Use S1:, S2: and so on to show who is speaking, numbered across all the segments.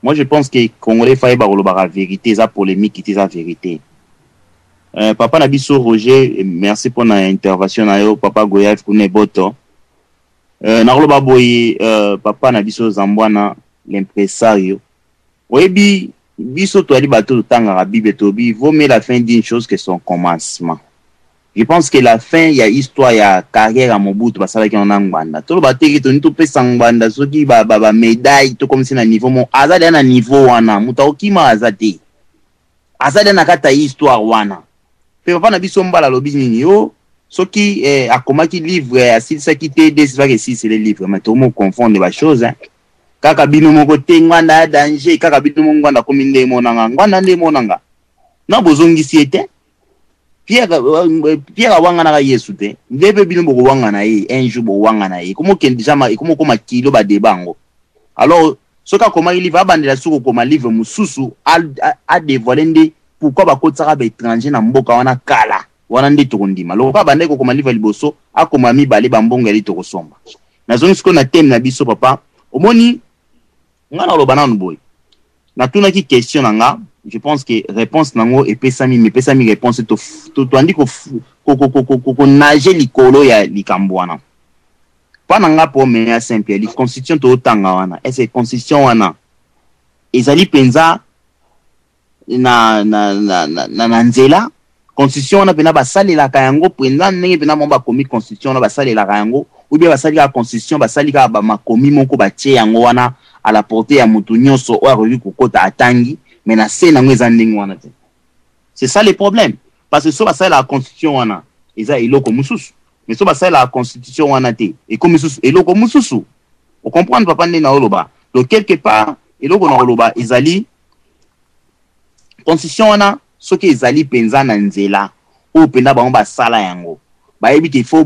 S1: Moi, je pense que Congolais faye bakolobaka vérité, eza polémique te, eza vérité. Papa na biso Roger, merci mpona intervention na yo. Papa Goyave kuna eboto. Nakoloba boye, papa na biso Zambwana l'impresario, oyebi biso toyali bato totangaka Bible, toyebi vaut mieux la fin d'une chose que son commencement. Je pense que la fin ya histoire ya carrière ya Mobutu, basalaki yango na Ngbanda. Toloba teke toni topesa Ngbanda soki bamédaille, tokomisi na niveau mo aza deya na niveau wana, moto akokima aza te, aza deya na kati ya histoire wana. Mpe papa na biso Mbala alobi nini? Yo soki akomaki livre, asilisaki te, desifaki esilisele livre, mais tokomo confondre bachose, hein. Kaka bino moko te, Ngbanda ya danger, kaka bino moko. Ngbanda akomi nde emonanga, Ngbanda nde emonanga na bozongisi ye te. Pierre awanganaka Yesu te, nde mpe bino bokowangana ye un jour, bowangana ye. Ekomokende deja, ekomokoma kilo badeba yango. Alors soki akomaki livre, abandela soki kokoma livre mosusu, adévoile nde pourquoi bakotisaka baétranger na mboka wana kala wana, nde tokondima. Lokola abandaki kokoma livre liboso, akoma mibale, bambongo yali tokosomba. Nazongi sikoyo na thème na biso. Papa, omoni, nga naloba nanu boye: natunaki question na nga, je pense que réponse nango epesami, mais epesami réponse, toandi konage likolo ya likambo wana. Mpa na nga, mpo meya simple ya constitution tootanga wana, ese constitution wana ezali mpenza na nzela? Constitution wana mpena basalelaka yango mpenza ndenge mpena mo bakomi constitution wana basalelaka yango, ou bien basali kaka constitution, basali kaka bamakomi moko, batie yango wana à la portée ya motu nyonso oyo akoki kokɔta atangi, mais na se nango eza ndenge wana te? C'est ça le problème, parce que so basalelaka constitution wana, eza eloko mosusu, mais so basalelaka constitution wana te, ekomi susu eloko mosusu. Ocomprendre, papa, nde na oloba? Donc quelque part, eloko na koloba ezali constitution wana, soki ezali mpenza na nzela oyo mpenza bango basala yango, bayebi ke faut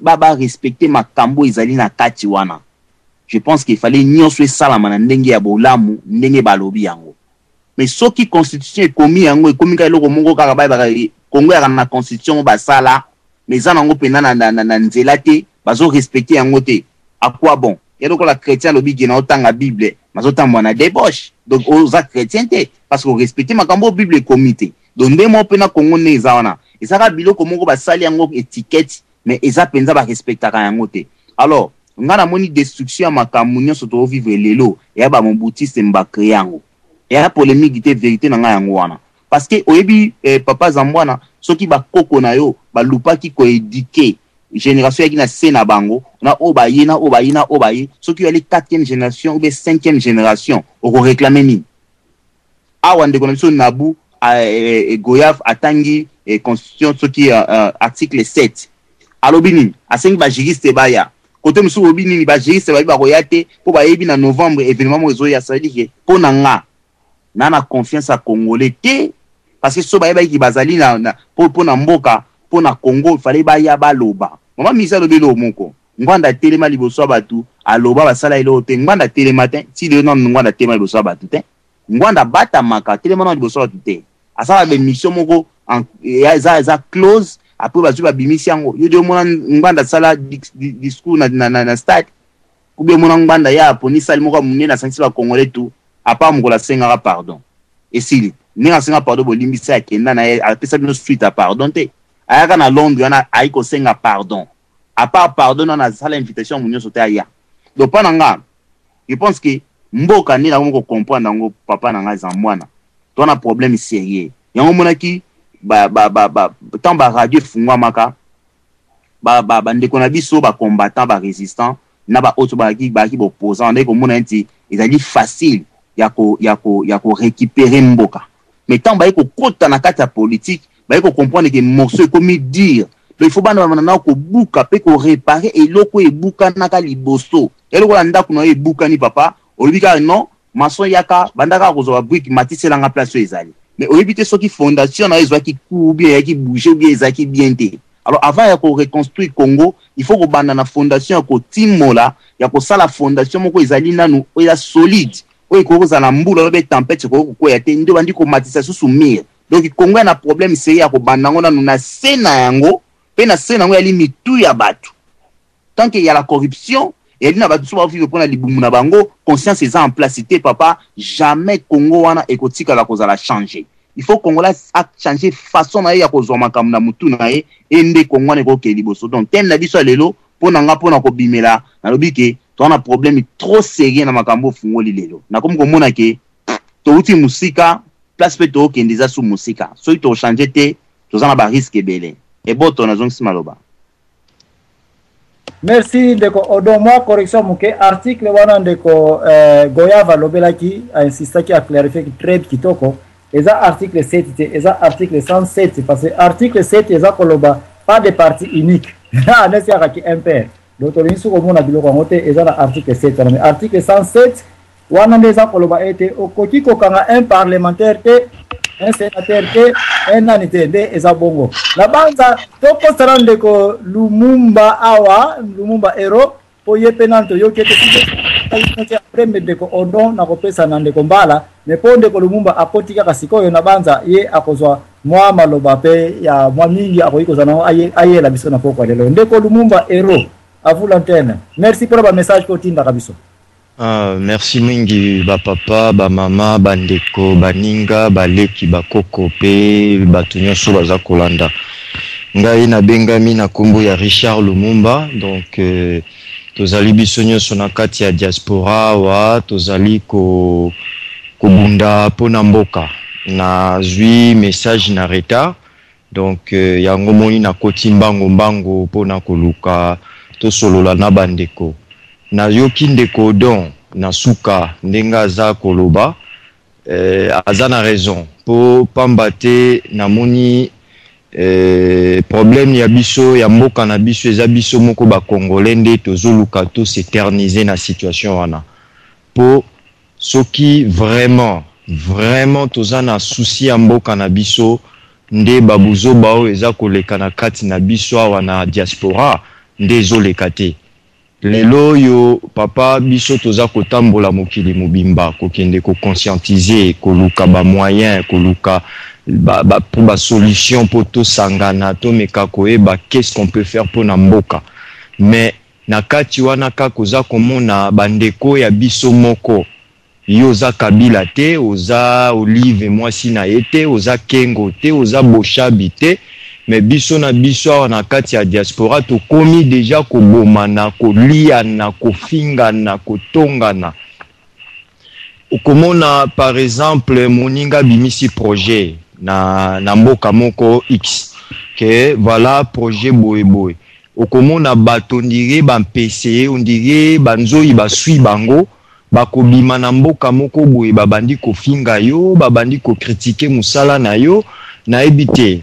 S1: barespecte makambo ezali na kati wana. Je pense qu'il fallait nyonso esalama na ndenge ya bolamu, ndenge balobi yango. Mais soki constitution ekomi yango, ekomi kaka eloko moko kaka bayebaka Kongo yaka na constitution basala, mais eza nango mpenza na nzela te, bazorespecte yango te, à quoi bon? Ya lokola chrétien alobi ke na otanga Bible, bazotambola na débauche, donc oza chrétien te, parce que orespecte makambo oyo Bible ekomi te. Donc nde moko mpe na Kongo nde eza wana, ezaka biloko moko basali yango étiquette, mais eza mpenza barespectaka yango te. Alors nga namoni destruction ya makambo nyonso toovivre lelo eya bamobutiste bacréer yango. Eya polémique te, vérité na ngai yango wana, parce que oyebi, papa Zambwana, soki bakoko na yo balupaki koéduquer génération eyaki na se na bango, na oyo baye, na oyo baye, na oyo baye, soki oyali quatrième génération ou bien cinquième génération, okoréclame nini? Awa ndeko na biso Nabu Goyaf atangi constitution, soki article 7 alobi nini? Asengi bajuriste baya kote mosusu. Olobi nini? Bajuriste bayebi bakoya te, mpo bayebi na novembre événement moko ezoya. Ça veut dire que mpo na nga, na confiance ya Congolais te, parce que so bayebaki bazali mpo na mboka, mpo na Congo, fallait baya baloba. Mama Misi alobi eloko moko: Ngbanda atelema liboso ya bato, aloba basala eloko te. Ngbanda atelema te ti lelo nano. Ngbanda atelema liboso ya bato te. Ngbanda abatamaka, atelema nano liboso ya bato te. Asala baémission moko eza close, après bazwi babimisi yango. Yo de omona Ngbanda asala discours na stade, kubi omona Ngbanda ya aponi sali moko ya monene, asangisi bacongolais tout, à part mokolo asengaka pardon, esili. Ndenge asenga pardon, bolimbisi, akenda na ye, apesa bino suite ya pardon te. Ayaka na Londres wana, ayi kosenga pardon. À part pardon wana, asala invitation mo nyonso te aya. Donc mpa na nga, je pense que mboka nde nakomi kocomprendre yango. Papa na nga eza mwana to na problème sérieux. Yango omonaki ntango baradio efungwamaka, bandeko na biso bacombattant, barésistant na baoyo bayaki baopposant, ndenge komona neti ezali facile ya korécupérer mboka. Mais ntango baye kokɔta na kati ya politique, baye kocomprendre ke morceau ekomi dur. Donc il faut bana bamana na kobuka mpe koréparer eloko ebukanaka liboso. Eloko na ndako na yo ebukani, papa, olobi kaka non, maçon yaka, banda kaka kozwa babrique, matiselanga place oyo ezali. Mais oyebi te soki fondation na yo ezwaki coup, ou bien eyaki bouge, ou bien ezalaki bien te. Alors avant ya koreconstruire Congo, il faut kobanda na fondation ya kotimola, ya kosala fondation moko ezali nanu oyo eza solide, oyo ekoki kozala na mbula oyo be tempête ekoki kokwea te, nde obandi komatisa susu mur. Donc Congo ya na problème sérieux ya kobanda yango nanu na se na yango, mpe na se na yango yali mitu ya bato. Tant que ya la corruption, Eyali na bato mosusu baovivre mpo na libumu na bango. Conscience eza en place te, papa. Jamais Congo wana ekotikala kozala change. Il faut Congolais achange façon na ye ya kozwa makambo na mutu na ye, e nde Congo wana ekokende liboso. Donc thème na biso ya lelo, mpo na nga, mpo na kobimela, nalobi ke toza na problème trop sérieux na makambo ofungoli lelo. Nakomi komona ke touti mosika, place mpe tookende eza su mosika. Soki tochange te, toza na barisque ebele. Eboto, nazongisi maloba.
S2: Merci, ndeko Odon. Mwa correction moke: article wana ndeko Goyava alobelaki, ainsistaki, aclarifiaki très kitoko, eza article 7 te, eza article 107, parce que article 7 eza koloba pas de parti unique, nesi akaki MPR. Donc tolingi soki komona biloko yango te, eza na article 7 wana. Mais article 107 wana nde eza koloba ete okoki kokanga un parlementaire te, un sénateur te, un nani te. Nde eza bongo. Na banza tokosala ndeko Lumumba awa, Lumumba Hero, mpo ye mpe nani toyoki ete après me ndeko Odon nakopesa na ndeko Mbala. Me mpo ndeko Lumumba akoti kaka sikoyo, na banza ye akozwa mwa maloba mpe ya mwa mingi akoki kozala nango ayela biso na pokwa lelo. Ndeko Lumumba Hero, à vous l'antenne. Merci mpona bamessage mpe otindaka biso.
S3: Ah, merci mingi bapapa, bamama, bandeko, baninga, baleki, bakoko mpe bato nyonso baza kolanda ngai. Nabengami na nkombo ya Richard Lumumba. Donc tozali biso nyonso na kati ya diaspora awa, tozali kobunda mpona mboka. Nazwi message na retard, donc yango moni nakoti mbango mbango mpona koluka tosolola na bandeko. Nayoki ndeko Odon na suka ndenge aza koloba, aza na raison, mpo pamba te namoni problème ya biso, ya mboka na biso, eza biso moko bacongolais nde tozoluka tos'éterniser na situation wana. Mpo soki vraiment vraiment toza na souci ya mboka na biso, nde babuzoba oyo eza koleka na kati na biso awa na diaspora nde ezoleka te. Lelo oyo, papa, biso toza kotambola mokili mobimba, kokende koconscientiser, koluka bamoyen, koluka po basolution, mpo tosangana, tomeka koyeba qu'est-ce qu'on peut faire mpona mboka. Mais na kati wana kaka oza komona bandeko ya biso moko. Yo oza Kabila te, oza Olive mwasi na ye te, oza Kengo te, oza Boshabi te, mais biso na biso awa na kati ya diaspora tokomi déjà kobomana, koliana, kofingana, kotongana. Okomona par exemple moninga abimisi projet na mboka moko X, ke voilà projet boye boye, okomona bato on dirait bampese, on dirait banzoi baswi bango, bakobima na mboka moko boye, babandi kofinga yo, babandi kocritiquer mosala na yo. Nayebi te.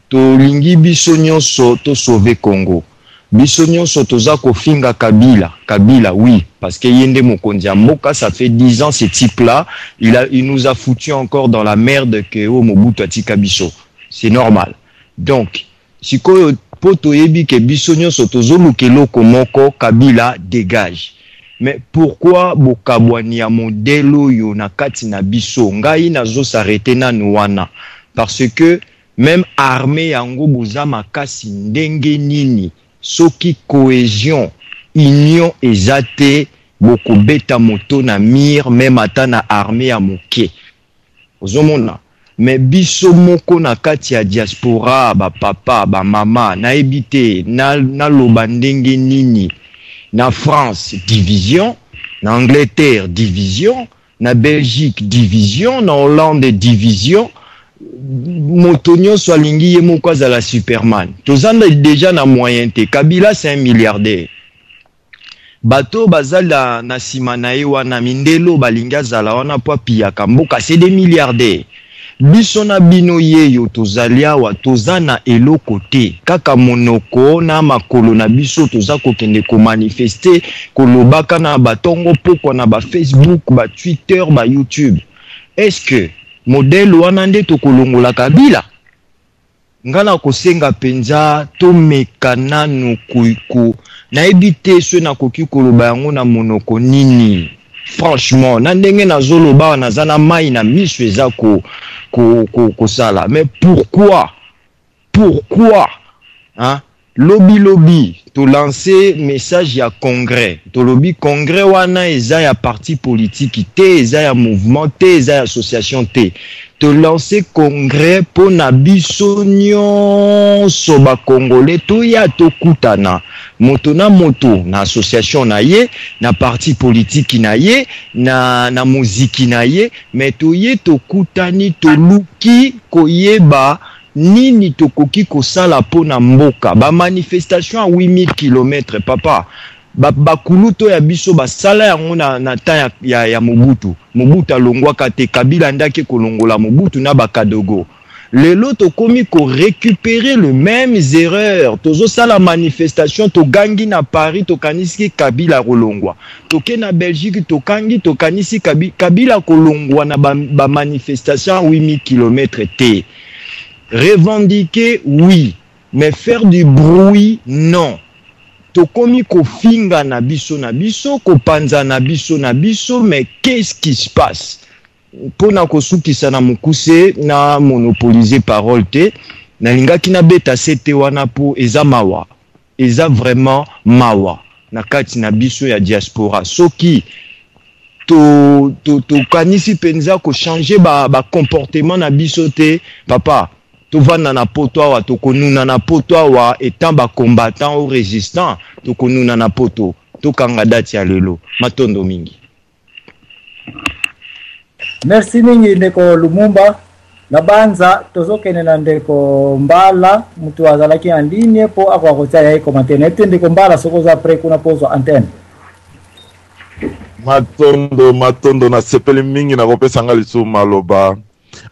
S3: Tolingi biso nyonso tosauve Congo. Biso nyonso toza kofinga Kabila. Kabila, oui, parce que ye nde mokonzi ya mboka. Ça fait 10 ans, ce type là il nous a foutu encore dans la merde ke oyo Mobutu atika biso. C'est normal. Donc sikoyo, mpo toyebi ke biso nyonso tozoluka eloko moko: Kabila dégage. Mais pourquoi bokabwani ya modèle oyo na kati na biso? Ngai nazos'arrêter nanu wana, parce que même armée yango, boza makasi ndenge nini, soki cohésion, union eza te, bokobeta moto na mur, même ata na armée ya moke. Ozomona, mais biso moko na kati ya diaspora, bapapa, bamama, nayebi te naloba ndenge nini. Na France division, na Angleterre division, na Belgique division, na Hollande division. Moto nyonso alingi ye moko azala superman. Toza déjà na moyen te. Kabila, c'est un milliardaire. Bato baza na nsima na ye wana, mindelo balingi azala wana mpo apiyaka mboka, c'est des milliardaires. Biso na bino yeyo tozali awa, toza na eloko te, kaka monoko na makolo na biso. Toza kokende komanifester, kolobaka na batongo pokwa na bafacebook, batwitter, bayoutube. Est-ce que modèle wana nde tokolongola Kabila? Nga na kosenga mpenza tomeka nanu ku, nayebi te so nakoki koloba yango na monoko nini. Franchement, na ndenge nazoloba awa, naza na mai na miso, eza kosala ko, ko, mais pourquoi, pourquoi, hein? Lobi lobi to lancer message ya congrès, tolobi congrès wana eza ya parti politique te, eza ya mouvement te, eza ya association te. To lancer congrès pona biso nionso ba congolais toya tokutana moto na moto na association na ye, na parti politique na ye, na na moziki na ye, mais toye tokutani toluki koyeba Nini tokoki kosala po na mboka? Ba manifestations ya 8000 kilomètres papa, ba ba kulutu ya biso basala yango na na temps ya ya, ya Mobutu. Mobutu alongwaka te, Kabila nde ake kolongola Mobutu na ba Kadogo. Lelo tokomi ko recuperer le memes erreurs, tozosala manifestation, togangi na Paris, tokanisi Kabila akolongwa. Toke na Belgique tokangi, tokanisi Kabila akolongwa na ba, ba manifestation ya 8000 kilomètres te. Revendiquer oui, mais faire du bruit non. Tokomi kofingana biso na biso, kopanzana biso na biso, mais qu'est-ce qui se passe? Pona kosukisa na mokuse, na monopoliser parole te, nalingaki nabeta sete wana po eza mawa, eza vraiment mawa na kati na biso ya diaspora. Soki to to tokanisi penza ko changer ba ba comportement na biso te papa, tovanda na poto awa, tokonuna na poto awa etant ba combattants ou resistants, tokonuna na poto. Tokanga date ya lelo. Matondo mingi.
S2: Merci mingi ndeko Lumumba. Na banza tozokende na ndeko Mbala, mutu azalaki en ligne po akoka kotia ya ye commentaire. Nayebi te ndeko Mbala soki oza près kuna po ozwa antenne.
S4: Matondo, matondo, nasepeli mingi na kopesa nga lisusu maloba.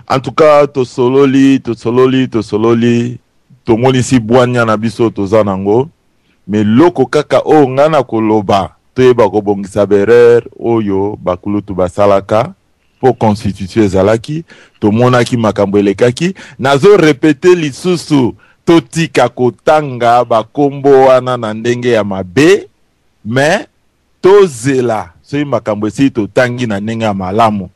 S4: En tout cas, tosololi, tosololi, tosololi, tomonisi bwanya na biso toza nango. Mais loko kaka oyo nga na koloba, toyeba kobongisa ba erreur oyo bakulutu basalaka po constitution ezalaki, tomonaki makambo elekaki. Nazo repeter lisusu, totika kotanga ba kombo wana na ndenge ya mabe, mais tozela soki makambo esili totangi na ndenge ya malamu.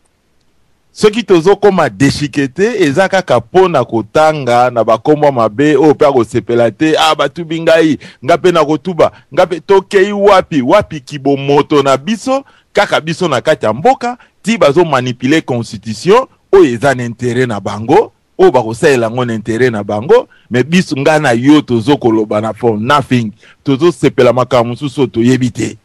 S4: Soki tozokoma dechiquete eza kaka po na kotanga na ba kombo ya mabe oyo pe akosepela te, ah batubi ngai, nga pe nakotuba, nga pe tokeyi wapi, wapi kibomoto na biso kaka biso na kati ya mboka ti bazo manipuler constitution oyo eza na interet na bango, oyo bakosalela yango na interet na bango, mais biso nga na yo tozo koloba na for nothing, tozo sepela makambo mosusu oyo toyebi te.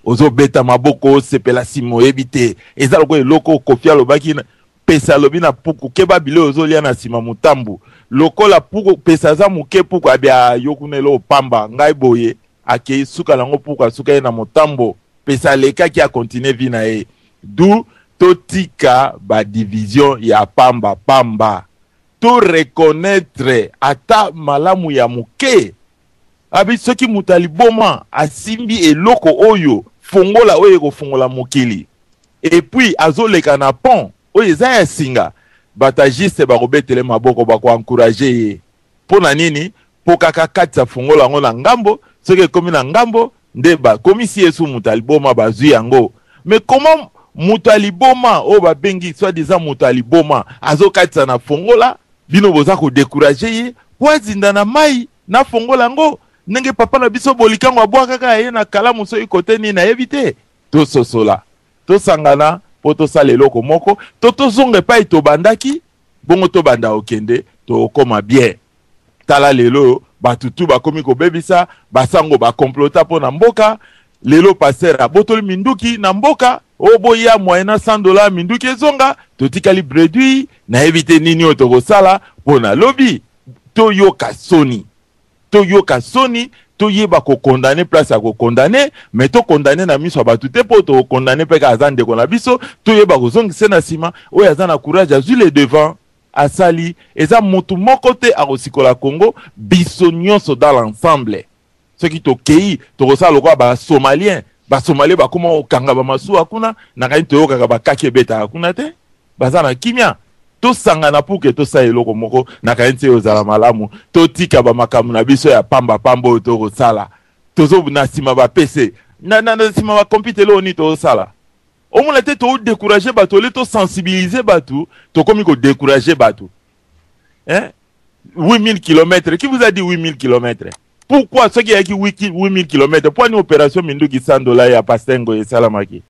S4: Ozo beta maboko osepela sima oyebi te. Eza lokola eloko oyo Koffi alobaki na pesa alobi na puku keba bilei ozolia na sima mutambu lokola puku pesa aza muke puku abi ah yo kuna eloko pamba ngai boye akei suka nango puku asuka ye na motambo pesa alekaki a continuer vie na ye d'où totika ba division ya pamba pamba to reconnaitre ata malamu ya muke Abi soki moto ya liboma asimbi eloko oyo fongola oyo ekofongola mokili et puis azoleka na pont oyo eza ya singa, bato ya juste bakobetele maboko, bako encourager ye. Mpo na nini? Mpo kaka akatisa fongola yango na ngambo, soki ekomi na ngambo nde bakomisi ye su moto ya liboma, bazui yango. Mais comment moto ya liboma oyo babengi soit disant moto ya liboma azokatisa na fongola, bino boza ko decourager ye mpo azinda na mayi na fongola yango ndenge papa na biso Bolikango abwakaka ye na kalamu soki kote nini nayebi te. Tososola, tosangana mpo tosala eloko moko to tozonga epai tobandaki, bongo tobanda kokende, tokokoma bien. Tala lelo bato tu bakomi kobebisa, basango ba complota mpo na mboka. Lelo pasteur abotoli minduki na mboka, o boya moyennant 100 dollars minduki ezonga, totikali bredouille, nayebi te nini oyo tokosala mpo na lobi. Toyoka soni, toyoka soni, toyeba ko condamner place ya ko condamner, mais to condamner na miso ya bato te, mpo to condamner mpe kaka aza ndeko na biso, toyeba kozongisa na sima. Oyo aza na courage azwi le devant, asali. Eza motu moko te akosikola Congo, biso nyonso dans l'ensemble. Soki tokei tokosala lokola ba Somalien, ba Somalien bakoma kokanga ba masuwa kuna, nakani toyokaka ba kaki ebetaka kuna te, baza na kimia. Tosangana pour que tosala eloko moko, nakanisi oyo ezala malamu. Totika ba makambo na biso ya pamba pamba oyo tokosala, tozo na sima ba PC, na, na, na sima ba computer, eloko nini tozosala? Omona te to décourager bato, ole to sensibiliser bato, tokomi ko décourager bato. Hein? 8000 kilomètres, qui vous a dit 8000 kilomètres? Pourquoi soki eyaki 8000 km, mpo ani opération minduki 100 dollars ya pasteur Ngoy esalamaki?